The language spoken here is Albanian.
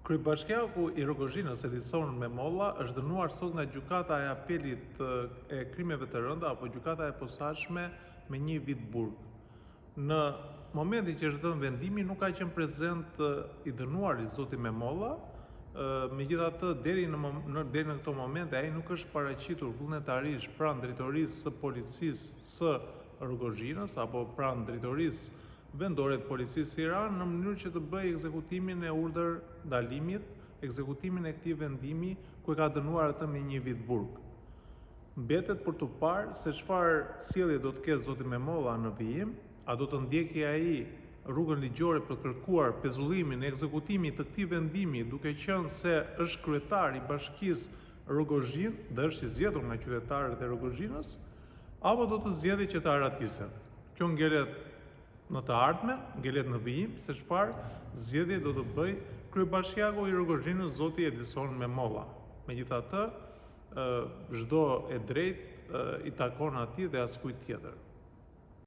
Kryebashkiaku i Rrogozhinës, Edison Memolla, është dënuar sot nga Gjykata e Apelit e Krimeve të Rënda apo Gjykata e Posaçme me një vit burg. Në momentin që është dhënë vendimi nuk ka qenë prezent i dënuari zoti Memolla, megjithatë deri në në deri në këto momente ai nuk është paraqitur vullnetarisht pranë drejtorisë së policisë së Rrogozhinës apo pranë drejtorisë Vendore të Policisë Tiranë në mënyrë që të bëjë ekzekutimin e urdhër ndalimit, ekzekutimin e këtij vendimi ku e ka dënuar atë me një vit burg. Mbetet për t'u parë se çfarë sjellje do të ketë zoti Memolla në vijim, a do të ndjekë ai rrugën ligjore për të kërkuar pezullimin e ekzekutimit të këtij vendimi duke qenë se është kryetar i bashkisë Rrogozhinë dhe është i zgjedhur nga qytetarët e Rrogozhinës, apo do të zgjedhë që të arratiset. Kjo ngelet në të ardhmen, ngelet në vijim se çfarë zgjedhje do të bëjë kryebashkiaku i Rrogozhinës zoti Edison Memolla. Megjithatë, çdo e drejtë i takon atij dhe askujt tjetër.